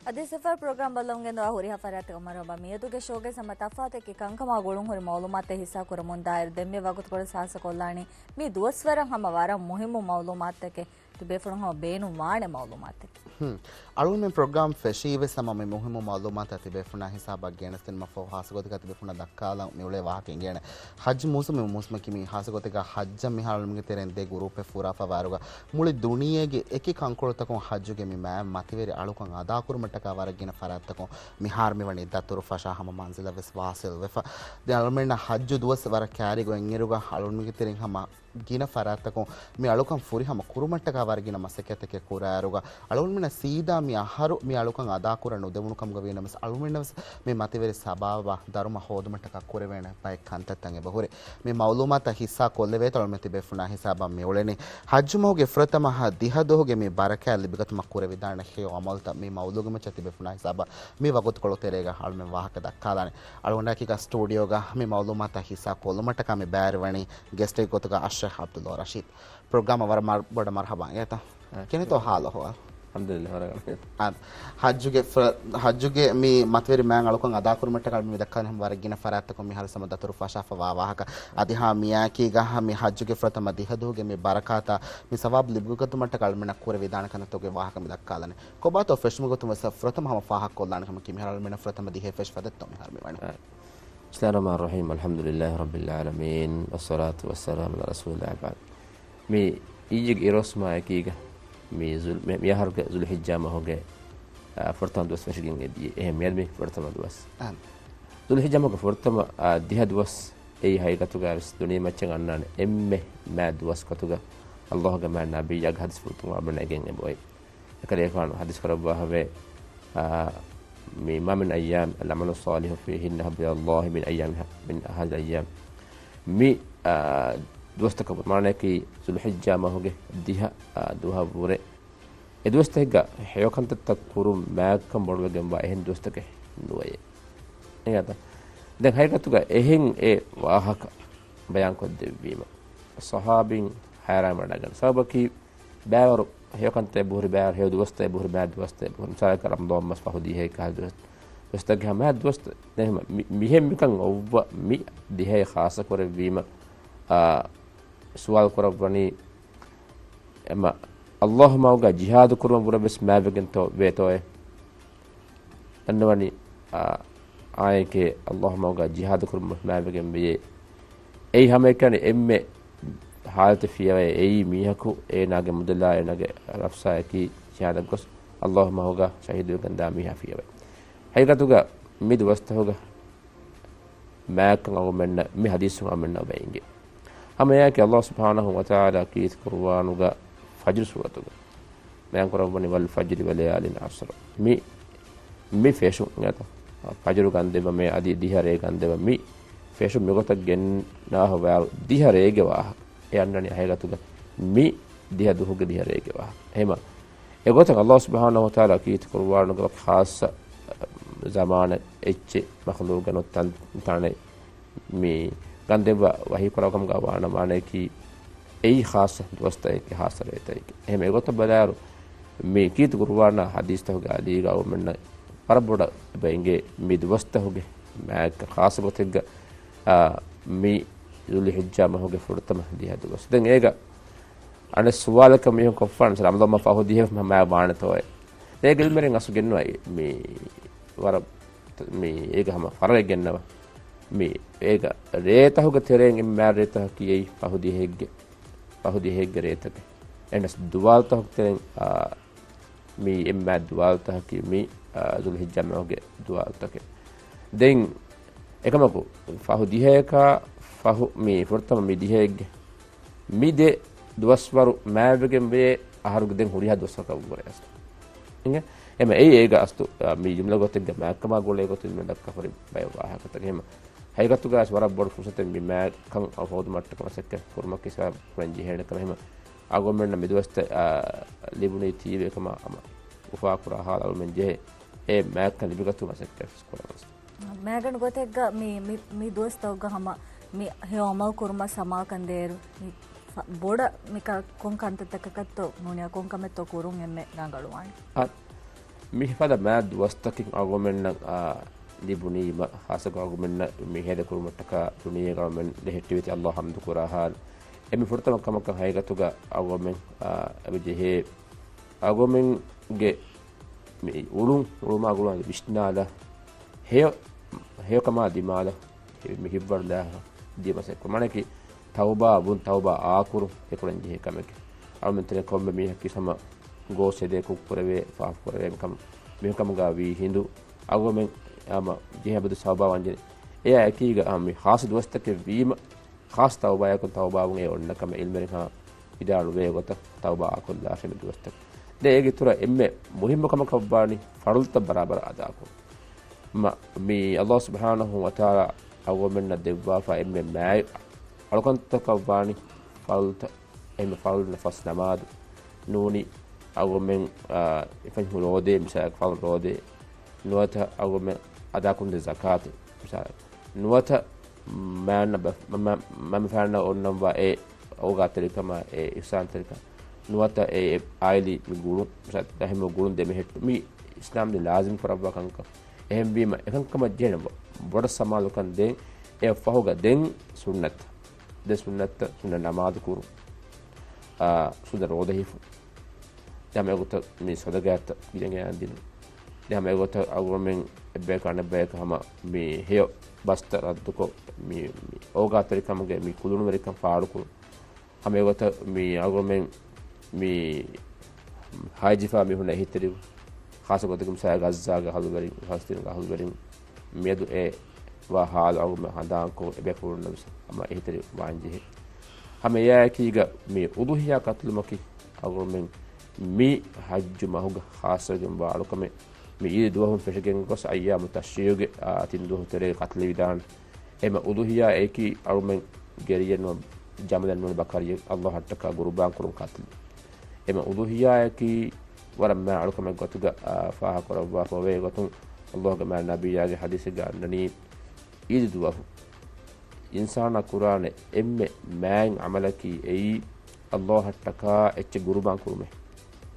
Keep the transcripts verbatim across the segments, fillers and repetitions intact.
އަދި ސިފަރ ޕްރޮގްރާމް ބައްލަވަން ގެންދަވާ ހުރިހާ ފަރާތެއް މަރުހަބާ. މިއަދުގެ ޝޯގެ ހަމަ ތަފާތެއް ކަންކަމާ ގުޅުން ހުރި މައުލޫމާތެއް ހިއްސާ ކުރަމުން ދާއިރު ދެންމެ ވަގުތުކޮޅު ހާއްސަކޮށްލާނީ މި ދުވަސްވަރަށް ހަމަ ވަރަށް މުހިއްމު މައުލޫމާތެކެއް ތިބޭފުޅުން ހަމަ ބޭނުން ވާނެ މައުލޫމާތެކެއް. ހުން. އަޅުގަނޑުމެން ޕްރޮގްރާމް ފެށީ ވެސް ހަމަ މި މުހިއްމު މައުލޫމާތާ ތިބޭފުޅުންނާ ހިސާބަށް ގެނެސްދިނުމަށްފަހު ހާއްސަ ގޮތަކަށް ތިބޭފުޅުންނަށް ދައްކާލަން މި އުޅޭ ވާހަކަ އިނގޭނެ. ހައްޖު މޫސުމެއް މޫސުމަކީ މި ހާއްސަ ގޮތެއްގަ ހައްޖަށް މިހާރު އަޅުމެންގެ ތެރެއިން ދެ ގުރޫޕެއް ފުރާފަ ވާއިރުގަ މުޅި ދުނިޔޭގެ އެކި ކަންކޮޅުތަކުން ހައްޖުގެ މި މާތް މަތިވެރި އަޅުކަން އަދާކުރުމަށްޓަކާ ވަރަށް ގިނަ ފަރާތްތަކުން މިހާރު މިވަނީ ދަތުރު ފަށާ ހަމަ މަންޒިލަށް ވެސް ވާސިލް ވެފަ. ދެން އަޅުމެންނަށް ހައްޖު ދުވަސް ވަރަށް ކައިރި ގޮތް އިންއިރުގަ އަޅުމެންގެ ތެރެއިން ހަމަ ގިނަ ފަރާތްތަކުން މި އަޅުކަން ފުރިހަމަ ކުރުމަށްޓަކާ ވަރަށް ގިނަ މަސައްކަތްތަކެއް ކުރާއިރުގަ، އަޅުގަނޑުމެންނަށް ސީދާ މި އަހަރު މި އަޅުކަން އަދާކުރަން ނުދެވުނު ކަމުގަ ވީނަމަވެސް، އަޅުގަނޑުމެންނަށް ވެސް މި މަތިވެރި ސަބާބަށް ދަރުމަ ހޯދުމަށްޓަކާ ކުރެވޭނެ ބައެއް ކަންތައްތައް އެބަހުރި. މި މައުލޫމާތަށް ހިއްސާ ކޮށްލެވޭތޯ އަޅުމެން ތިބޭފުޅުންނާ ހިސާބަށް މި އުޅެނީ. ހައްޖު މަހުގެ ފުރަތަމަ ހަ-، ދިހަ ދުވަހުގެ މި ބަރަކާތް ލިބިގަތުމަށް ކުރެވިދާނެ ހެޔޮ ޢަމަލުތައް މި މައުލޫގެ މައްޗަށް ތިބޭފުޅުންނާ ހިސާބަށް މި ވަގުތުކޮޅު ތެރޭގަ އަޅުމެން ވާހަކަ ދައްކާލާނެ. އަޅުގަނޑާއެކީގަ ސްޓޫޑިއޯގަ މި މައުލޫމާތާ ހިއްސާ ކޮށްލުމަށްޓަކާ މި ބައިވެރިވަނީ ގެސްޓެއް ގޮތުގަ އަޝްރަފް ޢަބްދުﷲ ރަޝީދު. ޕްރޮގްރާމަށް ވަރަށް މަރ-، ބޮޑަށް މަރްޙަބާ އިނގޭތަ. އާ. ކިހިނެއްތޯ ޙާލު އަޙްވާލު؟ އަލްޙަމްދުލިއްލާހި ވަރަށް އާ، ހައްޖުގެ ފްރ-، ހައްޖުގެ މި މަތިވެރި މާތް އަޅުކަން އަދާކުރުމަށްޓަކާ މި ދައްކާލި ހަމަ ވަރަށް ގިނަ ފަރާތްތަކުން މި ހާލަތު ހަމަ ދަތުރު ފަށާފަ ވާ ވާހަކަ. އަދި ހަމަ މިއާއެކީގަ މި ހައްޖުގެ ފުރަތަމަ ދިހަ ދުވަހުގެ މި ބަރަކާތާ މި ސަވާބު ލިބިގަތުމަށްޓަކާ އަޅުމެންނަށް ކުރެވިދާނެ ކަންތައްތަކުގެ ވާހަކަ މި ދައްކާލަނީ. ކޮބާތޯ ފެށުމުގެ ގޮތުން ވެސް ފުރަތަމަ ހަމަ ފާހަގަކޮށްލާނެ ކަމަކީ މިހާރު އަޅުމެންނަށް ފުރަތަމަ ދިހައެއް ފެށި ފަދައިންތޯ މިހާރު މިވަނީ. އާ. بسم الله الرحمن الرحيم، الحمد لله رب العالمين، والصلاة والسلام على رسول الله، وبعد. މި އިއްޔެގެ އިރުއޮއްސުމާއެކީގަ މި ޒުލް-، މި، މި އަހަރުގެ ޒުލްޙިއްޖާ މަހުގެ، އާ، ފުރަތަމަ ދުވަސް ފެށިގެން އެދިޔަ. އެހެން މިއަދު މި ފުރަތަމަ ދުވަސް. އާނ. ޒުލްޙިއްޖާ މަހުގެ ފުރަތަމަ، އާ، ދިހަ ދުވަސް އެއީ ހަގީގަތުގަ ވެސް ދުނިޔެމައްޗަށް އަންނާނެ އެންމެ މާތް ދުވަސް ގޮތުގަ ﷲ ގެ މާތް ނަބިއްޔާގެ ޙަދީޘްފުޅުތައް އަޅުމެންނަށް އެނގޭ އެބައޮތް. އެކަލޭގެފާނު ޙަދީޘް ކުރައްވާފަވޭ، އާ، މި، ما من أيام العمل الصالح فيهن أحب إلى الله من أيام، من هذه الأيام. މި، އާ، ދުވަސްތަކަށް މާނައަކީ ޒުލްޙިއްޖާ މަހުގެ ދިހަ، އާ، ދުވަހަށްވުރެ. އެ ދުވަސްތަކެއްގަ ހެޔޮކަންތައްތައް ކުރުން މާތްކަން ބޮޑުވެގެންވާ އެހެން ދުވަސްތަކެއް ނުވެޔޭ. އެނގޭތަ؟ ދެން ހަގީގަތުގަ އެހެން އެ ވާހަކަ ބަޔާންކޮށްދެއްވީމަ ޞަޙާބީން ހައިރާންވެވަޑައިގަންނަ. ސަބަބަކީ ބައިވަރު ހެޔޮކަންތައް އެބަހުރި، ބައިވަރު ހެޔޮ ދުވަސްތައް އެބަހުރި، މާތް ދުވަސްތައް އެބަހުރި. މިސާލަކަށް ރަމަޟާން މަސް ފަހު ދިހައެއް ކަހަލަ ދުވަސް، ދުވަސްތަކެއް ހަމަ މާތް ދުވަސްތައް ނެތް ހަމަ މި-، މިހެން މިކަން އޮއްވަ މި ދިހައެއް ޚާއްޞަ ކުރެއްވީމަ، އާ، ސުވާލު ކުރައްވަނީ، އެމަ، ﷲ މަގުގަ ޖިހާދު ކުރުމަށް ވުރެ ވެސް މާތްވެގެންތޯ ވޭތޯއޭ؟ އަންނަވަނީ، އާ، އާއެކޭ ﷲ މަގުގަ ޖިހާދު ކުރުމަށް މާތްވެގެން ވެޔޭ. އެއީ ހަމައެކަނި އެންމެ ޙާލަތެއް ފިޔަވައޭ. އެއީ މީހަކު އޭނާގެ މުދަލާ އޭނާގެ ރަފްސާއަކީ ޖިހާދަށް ގޮސް ﷲ މަގުގަ ޝަހީދުވެގެންދާ މީހާ ފިޔަވައޭ. ހަގީގަތުގަ މި ދުވަސްތަކުގަ މާތްކަން އަޅުމެންނަށް މި ޙަދީޘުން އަޅުމެންނަށް އެބަ އެނގޭ. ހަމައެއާއެކީ ﷲ ސުބްޙާނަހޫ ވަތަޢާލާ ކީރިތި ޤުރުއާނުގަ ފަޖްރު ސޫރަތުގަ ބަޔާން ކުރައްވަނީ، والفجر وليال عشر. މި، މި ފެށުން އިނގޭތަ؟ ފަޖްރު ގަންދެއްވަމޭ، އަދި ދިހަ ރޭ ގަންދެއްވަ މި ފެށުން މިގޮތަށް ގެންނާ ހޮވާލު ދިހަ ރޭގެ ވާހަކަ. އެ އަންނަނީ ހަގީގަތުގަ މި ދިހަ ދުވަހުގެ ދިހަ ރޭގެ ވާހަކަ. އެހެމަ އެގޮތަށް ﷲ ސުބްޙާނަހޫ ވަތަޢާލާ ކީރިތި ޤުރުއާނުގަ ޚާއްޞަ ޒަމާނެއް އެއްޗެއް މަޚްލޫޤެއް ނުވަތަ ތަންތަނެއް މި ގަންދެއްވާ ވަޙީ ކުރާ ކަމުގަ ވާނަމާ އެކީ އެއީ ޚާއްޞަ ދުވަސްތަކެކޭ، ޚާއްޞަ ރޭތަކެކޭ. އެހެމަ އެގޮތަށް ބަލާއިރު، މި ކީރިތި ޤުރުއާނާ ޙަދީޘްތަކުގެ އަލީގަ އަޅުމެންނަށް ވަރަށް ބޮޑަށް އެބަ އެނގޭ މި ދުވަސްތަކުގެ މާތްކަން، ޚާއްޞަ ގޮތެއްގަ، އާ، މި ޛުލްޙިއްޖާ މަހުގެ ފުރަތަމަ ދިހަ ދުވަސް. ދެން އޭގަ އަނެއް ސުވާލަކަށް މީހުން ކޮށްފާނެ، ރަމަޟާން މަހު ފަހު ދިހަ މާތް ވާނެތޯއޭ؟ އޭގެ ޢިލްމުވެރިން އަސްލު ގެންނަވައި މި ވަރަށް މި އޭގަ ހަމަ ފަރަގެއް ގެންނަވަ. މި އޭގަ ރޭތަކުގެ ތެރެއިން އެންމެ މާތް ރޭތަކަކީ އެއީ ފަހު ދިހައެއްގެ، ފަހު ދިހައެއްގެ ރޭތަކެއް. އެނަސް ދުވާލުތަކުގެ ތެރެއިން، އާ، މި އެންމެ ދުވާލުތަކަކީ މި، އާ، ޛުލްޙިއްޖާ މަހުގެ ދުވާލުތަކެއް. ދެން އެކަމަކު ފަހު ދިހައަކާ ފަހު މި ފުރަތަމަ މި ދިހައެއްގެ މި ދެ ދުވަސްވަރު މާތްވެގެން ވޭ އަހަރުގެ ދެން ހުރިހާ ދުވަސްވަރަކަށް ވުރެ އަސްލު. އިނގޭ؟ އެމަ އެއީ އޭގަ އަސްލު، އާ، މި ޖުމްލަ ގޮތެއްގަ މާތްކަމާ ގުޅޭ ގޮތުން މި ދައްކާފަރި ބައެއް ވާހަކަތަކެއް. އެހެމަ ހަގީގަތުގަ ވަރަށް ބޮޑު ފުރުސަތެއް މި މާތްކަން ހޯދުމަށްޓަކަ މަސައްކަތް ކުރުމަކީ ސަބަބު ކުރަން ޖެހޭނެ ކަމެއް. އެހެމަ އަޅުގަނޑުމެންނަށް މި ދުވަސްތައް، އާ، ލިބުނީ ތީވެ ކަމަށް ހަމަ އުފާކުރާ ހާލަށް އަޅުމެން ޖެހޭ އެ މާތްކަން ލިބިގަތުމަށް މަސައްކަތް ކުރަން. މައިގަނޑު ގޮތެއްގަ މި، މި، މި ދުވަސްތަކުގަ ހަމަ މި ހެޔޮ ޢަމަލު ކުރުމަށް ސަމާ ކަން ދޭއިރު، މި ފަ-، ބޮޑަށް މި ކަ-، ކޮން ކަންތައްތަކަކަށްތޯ ނޫނީ ކޮން ކަމެއްތޯ ކުރުން އެންމެ ރަނގަޅުވާނީ؟ އަ، މިފަދަ މާ ދުވަސްތަކެއް އަޅުގަނޑުމެންނަށް، އާ، ލިބުނީމަ، ޚާއްޞަކޮށް އަޅުގަނޑުމެންނަށް މި ހޭދަކުރުމަށްޓަކާ ދުނިޔޭގަ އަޅުގަނޑުމެން ބެހެއްޓިވެތި އައްލާހަށް ޙަމްދު ކުރާ ހާލު. އެންމެ ފުރަތަމަ ކަމަކަށް ހަގީގަތުގަ އަޅުގަނޑުމެން، އާ، އެބަޖެހޭ އަޅުގަނޑުމެންގެ މި އުޅުން، އުޅުމާ ގުޅުން ވިސްނާލާ، ހެޔޮ، ހެޔޮކަމާ ދިމާލަށް މި ހިތްވަރު ލާހަ ދިޔަ މަސައްކަތް. މާނައަކީ ތައުބާ ވުން، ތައުބާ އާކުރުން އެކުރަން ޖެހޭ ކަމެކޭ. އަޅުގަނޑުމެން ތެރޭ ކޮންމެ މީހަކީ ހަމަ ގޯސް ހެދޭ ކުށް ކުރެވޭ، ފާފަ ކުރެވޭ ކަމަށް މީހުން ކަމުގަ ވީ ހިނދު، އަޅުގަނޑުމެން ހަމަ ޖެހޭ އަބަދު ތައުބާ ވާންޖެހޭ. އެއާ އެކީގަ މި ޚާއްޞަ ދުވަސްތަކެއް ވީމަ، ޚާއްޞަ ތައުބާޔަކުން ތައުބާވުން އެ އޮންނަ ކަމެއް އިލްމުވެރިން ހަމަ ވިދާޅުވޭ ގޮތަށް ތައުބާ އާކޮށްލާށޭ މި ދުވަސްތަކު. ދެން އޭގެ އިތުރަށް އެންމެ މުހިއްމު ކަމަކަށްވާނީ ފަރުޟުތައް ބަރާބަރަށް އަދާކުރުން. މަ-، މި އައްލާހު ސުބްޙާނަހޫ ވަތަޢާލާ އަޅުގަނޑުމެންނަށް ދެއްވާފަ އެންމެ މާތް އަޅުކަންތަކަށްވާނީ ފަރުޟުތައް. އެންމެ ފަރުޟު ފަސް ނަމާދު ނޫނީ އަޅުގަނޑުމެން، އާ، އެފަހު ރޯދަ، މިސާލަކަށް ފަރުޟު ރޯދަ، ނުވަތަ އަޅުގަނޑުމެން އަދާކުރުން ދޭ ޒަކާތެއް، މިސާލަކަށް ނުވަތަ މާނަ ބަ-، މަ-، މަ-، މަންމަފާނަށް އޮންނަންވާ އެ އޯގާތެރިކަމާ އެ އިޙްސާންތެރިކަން ނުވަތަ އެ، އެ އާއިލީ މި ގުޅުން، މިސާލަކަށް ރަޙިމު ގުޅުން ދެމެހެއްޓު މި އިސްލާމް ދީން ލާޒިމް ކުރައްވާ ކަންކަން. އެހެންވީމަ އެކަންކަމަށް ޖެހޭނެ ބޮ-، ބޮޑަށް ސަމާލުކަން ދޭން އެ ފަހުގަ ދެން ސުންނަތްތައް، ދެ ސުންނަތްތައް، ސުންނަ ނަމާދު ކުރުން، އާ، ސުންނަ ރޯދަ ހިފުން. ދެން ހަމަ އެގޮތަށް މި ޞަދަޤާތައް ގިނަގިނައިން ދިނުން. ދެން ހަމަ އެގޮތަށް އަޅުގަނޑުމެން އެއްބަޔަކު އަނެއްބަޔަކަށް ހަމަ މި ހެޔޮ ބަސްތައް ރައްދުކޮށް، މި، މި އޯގާތެރިކަމުގެ މި ކުލުނުވެރިކަން ފާޅުކުރުން. ހަމަ އެގޮތަށް މި އަޅުގަނޑުމެން މި ހާއިޖިފާ މީހުންނަށް އެހީތެރިވުން. ޚާއްޞަ ގޮތަކުން މިސާލަކަށް ޣައްޒާގެ އަހުލުވެރިން، ފަލަސްޠީނުގެ އަހުލުވެރިން މިއަދު އެ ވާ ހާލު އަޅުގަނޑުމެން ހަނދާންކޮށް އެބަޔަކު ހުރުންނަމަވެސް ހަމަ އެހީތެރިވާންޖެހޭ. ހަމަ އެއާއެކީގަ މި އުޟުޙިޔާ ކަތުލުމަކީ އަޅުގަނޑުމެން މި ޙައްޖު މަހުގަ ޚާއްޞަވެގެންވާ އަޅުކަމެއް. މި ޢީދު ދުވަހުން ފެށިގެން ގޮސް އައްޔާމު ތަޝްރީޢުގެ، އާ، ތިން ދުވަހު ތެރޭގަ ކަތުލެވިދާނެ. އެމަ އުޟުޙިޔާ އެކީ އަޅުމެން ގެރިއެއް ނޫން، ޖަމަލެއް ނޫން، ބަކަރިއެއް އައްލާހަށްޓަކާ ގުރުބާން ކުރުން ކަތުލު. އެމަ އުޟުޙިޔާއަކީ ވަރަށް މާ އަޅުކަމެއް ގޮތުގަ، އާ، ފާހަގަކުރައްވާފަވޭ ގޮތުން އައްލާހުގެ މާތް ނަބިއްޔާގެ ޙަދީޘެއްގަ އަންނަނީ ޢީދު ދުވަހު އިންސާނާ ކުރާނެ އެންމެ މާތް ޢަމަލަކީ އެއީ އައްލާހަށްޓަކާ އެއްޗެއް ގުރުބާން ކުރުމޭ.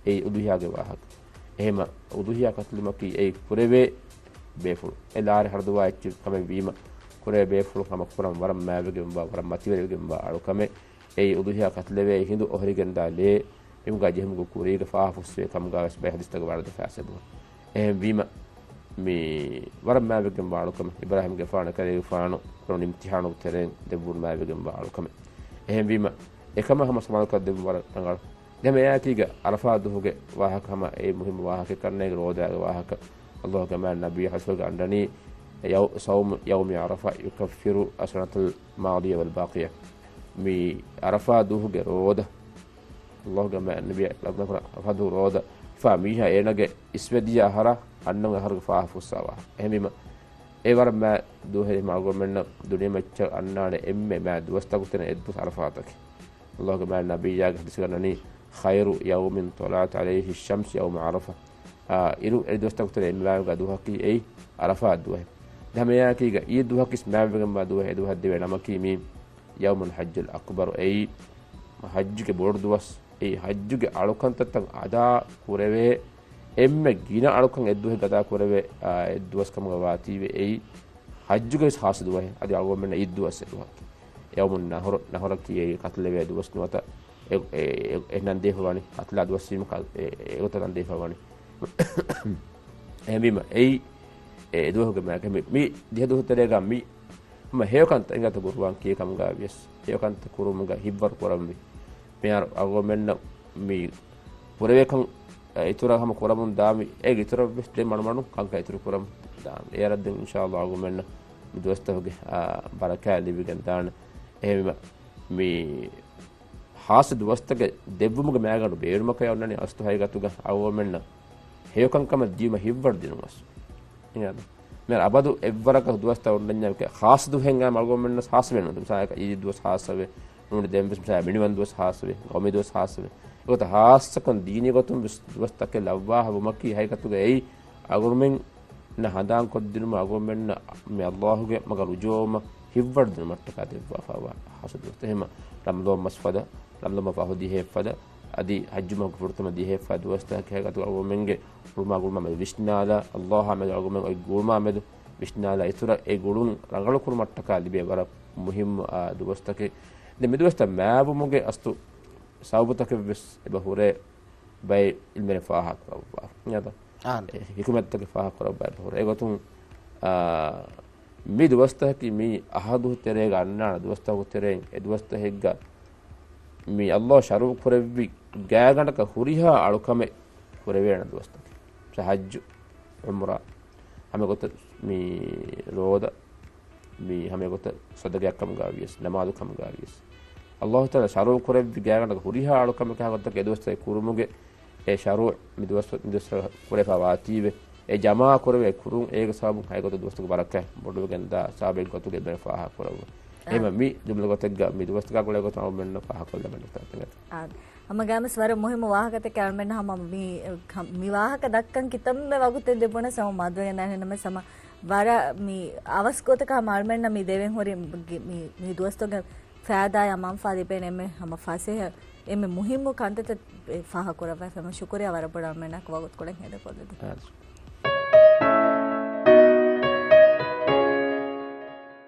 އެއީ އުޟުޙިޔާގެ ވާހަކަ. އެހެމަ އުޟުޙިޔާ ކަތުލުމަކީ އެއީ ކުރެވޭ ބޭފުޅު. އެ ލާރި ހަރުދުވާ އެއްޗެއް ކަމެއް ވީމަ، ކުރެވޭ ބޭފުޅު ހަމަ ކުރަން ވަރަށް މާތްވެގެންވާ، ވަރަށް މަތިވެރިވެގެންވާ އަޅުކަމެއް. އެއީ އުޟުޙިޔާ ކަތުލެވޭ ހިނދު އޮހޮރިގެންދާ ލޭ މިމުގާ ޖެހުމުގެ ކުރީގަ ފާހަ ފުއްސެވޭ ކަމުގާވެސް ބައެއް ޙަދީޘްތަކުގަ ވާރިދުވެފަ އެބަހުރި. އެހެންވީމަ، މި ވަރަށް މާތްވެގެންވާ އަޅުކަމެއް، އިބްރާހީމްގެފާނު، ކަލޭގެފާނު ކުރުނު އިމްތިޙާނުގެ ތެރެއިން ދެއްވުނު މާތްވެގެންވާ އަޅުކަމެއް. އެހެންވީމަ، އެކަމަށް ހަމަ ސަމާލުކަން ދެއްވުން ވަރަށް ރަނގަޅު. ދެން މިއާއެކީގަ ޢަރަފާ ދުވަހުގެ ވާހަކަ ހަމަ އެ މުހިއްމު ވާހަކައެއް ކަންނޭނގެ ރޯދާގެ ވާހަކަ. އައްލާހުގެ މާތް ނަބިއްޔާ ޙަދީޘްގަ އަންނަނީ، ޔައު-، ޞައުމު ޔައުމި ޢަރަފާ ޔުކައްފިރު އައްސަނަތަލް މާޟިޔަ ވަލް ބާޤިޔަ. މި ޢަރަފާ ދުވަހުގެ ރޯދަ، އައްލާހުގެ މާތް ނަބިއްޔާ ޢަރަފާ ދުވަހު ރޯދަ ފާ މީހާ އޭނާގެ އިސްވެދިޔަ އަހަރާ އަންނަ އަހަރުގެ ފާހަ ފުއްސާ ވާހަކަ. އެހެންވީމަ، އެ ވަރަށް މާތް ދުވަހެއް ހަމަ އަޅުގަނޑުމެންނަށް ދުނިޔެމައްޗަށް އަންނާނެ އެންމެ މާތް ދުވަސްތަކުގެ ތެރެއިން އެއްދުވަސް ޢަރަފާތަކީ. އައްލާހުގެ މާތް ނަބިއްޔާގެ ޙަދީޘްގަ އަންނަނީ، ޚައިރު ޔައުމިން ޠަލަޢަތް ޢަލައިހި ޝަމްސު ޔައުމު ޢަރަފާ. އާ، އިރު އެއްދުވަސްތަކުގެ ތެރެއިން މާތްވެގެންވާ ދުވަހަކީ އެއީ ޢަރަފާ ދުވަހެއް. ދެން މިއާއެކީގަ އީދު ދުވަހަކީ މާތްވެގެންވާ ދުވަހެއް. އެ ދުވަހަށް ދެވޭ ނަމަކީ މީ ޔައުމުލް ޙައްޖުލް އަކްބަރު. އެއީ ޙައްޖުގެ ބޮޑު ދުވަސް. އެއީ ޙައްޖުގެ އަޅުކަންތައްތައް އަދާ ކުރެވޭ އެންމެ ގިނަ އަޅުކަން އެއްދުވަހެއް އަދާ ކުރެވޭ، އާ، އެއްދުވަސް ކަމުގަ ވާތީވެ. އެއީ ޙައްޖުގެ ވެސް ޚާއްޞަ ދުވަހެއް. އަދި އަޅުގަނޑުމެންނަށް އީދު ދުވަސް އެ ދުވަހަކީ. ޔައުމުން ނަޙުރު، ނަޙުރަކީ އެ ކަތުލެވޭ ދުވަސް ނުވަތަ އެ، އެ، އެ، އެ ނަން ދީފަ ވަނީ، ކަތުލާ ދުވަސް ވީމަ ކަ-، އެ، އެގޮތަށް ނަން ދީފަ ވަނީ. އެހެންވީމަ، އެއީ، އެ ދުވަހުގެ މާތް މި، މި ދިހަ ދުވަހު ތެރޭގަ މި ހަމަ ހެޔޮކަންތައް އިނގޭތޯ ޤުރުއާން ކީ ކަމުގަ ވިޔަސް، ހެޔޮކަންތައް ކުރުމުގަ ހިތްވަރު ކުރަންވީ. މިހާރު އަޅުގަނޑުމެންނަށް މި ކުރެވޭކަން، އެ، އިތުރަށް ހަމަ ކުރަމުން ދާމި، އޭގެ އިތުރަށް ވެސް ދެން މަޑުމަޑުން ކަންކަން އިތުރު ކުރަމުން ދާމި. އޭރަށް ދެން އިންޝާﷲ އަޅުގަނޑުމެންނަށް މި ދުވަސްތަކުގެ، އާ، ބަރަކާތް ލިބިގެން ދާނެ. އެހެންވީމަ، މި ޚާއްޞަ ދުވަސްތަކެއް ދެއްވުމުގެ މައިގަނޑު ބޭނުމަކަށް އޮންނަނީ އަސްލު ހަގީގަތުގަ އަޅުގަނޑުމެންނަށް ހެޔޮކަންކަމަށް ދިޔުމަށް ހިތްވަރު ދިނުމަށް. އިނގޭތޯ؟ މިހާރު އަބަދު އެއްވަރަކަށް ދުވަސްތައް އޮންނަންޏާ ޚާއްޞަ ދުވަހެއް އަޅުގަނޑުމެންނަށް ޚާއްޞަ ވެން. މިސާލަކަށް އީދު ދުވަސް ޚާއްޞަވޭ. ނޫނީ ދެން ވެސް މިސާލަކަށް މިނިވަން ދުވަސް ޚާއްޞަވޭ. ޤައުމީ ދުވަސް ޚާއްޞަވޭ. އެގޮތަށް ޚާއްޞަކޮށް ދީނީ ގޮތުން ވެސް ދުވަސްތަކެއް ލައްވާފަ ވުމަކީ ހަގީގަތުގަ އެއީ އަޅުގަނޑުމެންނަށް ހަނދާންކޮށްދިނުމަށް އަޅުގަނޑުމެންނަށް މި ﷲ ގެ މަގަށް ރުޖޫޢަވުމަށް ހިތްވަރު ދިނުމަށްޓަކާ ދެއްވާފައިވާ ޚާއްޞަ ދުވަސް. އެހެންވީމަ ރަމަޟާން މަސް ފަދަ، ރަމަޟާން މަސް ފަހު ދިހައެއް ފަދަ، އަދި ޙައްޖު މަހުގެ ފުރަތަމަ ދިހައެއްފަ ދުވަސްތަކަކީ އަޅުގަނޑުމެންގެ އުޅުމާ ގުޅުމާ މެދު ވިސްނާލާ، ﷲ އާ މެދު އަޅުގަނޑުމެން އޮތް ގުޅުމާ މެދު ވިސްނާލާ އިތުރަށް އެ ގުޅުން ރަނގަޅު ކުރުމަށްޓަކާ ލިބޭ ވަރަށް މުހިއްމު އާ ދުވަސްތަކެއް. ދެން މި ދުވަސްތައް މާވުމުގެ އަސްލު ސަބަބުތަކެއް ވެސް އެބަ ހުރޭ ބައެއް ޢިލްމުވެރިން ފާހަގަކުރައްވާ. އާނ. އެ ޙިކުމަތްތަކެއް ފާހަގަކުރައްވާ އެބަ ހުރޭ. އެގޮތުން، އާ، މި ދުވަސްތަކަކީ މި އަހަދު ތެރޭގަ އަންނާނެ ދުވަސްތަކުގެ ތެރެއިން އެ ދުވަސްތަކެއްގަ މި ﷲ ޝަރުޢު ކުރެއްވި ގާތްގަނޑަކަށް ހުރިހާ އަޅުކަމެއް ކުރެވޭނެ ދުވަސްތަކެއް. ޙައްޖު، ޢުމްރާ، ހަމަ ގޮތަށް މި ރޯދަ، މި ހަމަ ގޮތަށް ޞަދަޤާތް ކަމުގަ ވިޔަސް، ނަމާދު ކަމުގަ ވިޔަސް، ﷲ ތަޢާލާ ޝަރުޢު ކުރެއްވި ގާތްގަނޑަކަށް ހުރިހާ އަޅުކަމެއް ހާ ގޮތަކަށް އެ ދުވަސްތަކެއް ކުރުމުގެ އެ ޝަރުޢު މި ދުވަސް، މި ދުވަސް ކުރެފަ ވާތީވެ، އެ ޖަމާ ކުރެވޭ ކުރުން އޭގެ ސަބަބުން ހަގީގަތުގަ ދުވަސްތަކުގެ ބަރަކާތް ބޮޑުވެގެންދާ ސަބަބެއް ގޮތުގަ އެބަ ފާހަގަ ކުރައްވާ. އާ. އެހެންވީމަ މި ޖުމްލަ ގޮތެއްގަ މި ދުވަސްތަކާ ގުޅޭ ގޮތުން އަޅުމެންނަށް ފާހަގަކޮށްލަމެން ނުކުތާތަކެއް. އާ. ހަމަ ގާމިސް ވަރަށް މުހިއްމު ވާހަކަތަކެއް އަޅުމެންނަށް ހަމަ މި، މި ވާހަކަ ދައްކަން ކިތަންމެ ވަގުތެއް ލިބުނަސް ހަމަ މަދުވެގެންދާނެ ނަމަ ސަމަ ވަރަށް މި އަވަސް ގޮތަކަށް ހަމަ އަޅުމެންނަށް މި ދެވެން ހުރި ގި-، މި، މި ދުވަސްތަކުގެ ފައިދާއާ މަންފާ ލިބޭނެ އެންމެ ހަމަ ފަސޭހަ އެންމެ މުހިއްމު ކަންތައްތައް ފާހަގަކުރައްވާފަ ހަމަ ޝުކުރިއްޔާ ވަރަށް ބޮޑަށް އަޅުމެންނާ ވަގުތުކޮޅެއް ހޭދަކޮށްލަދީ. އާ.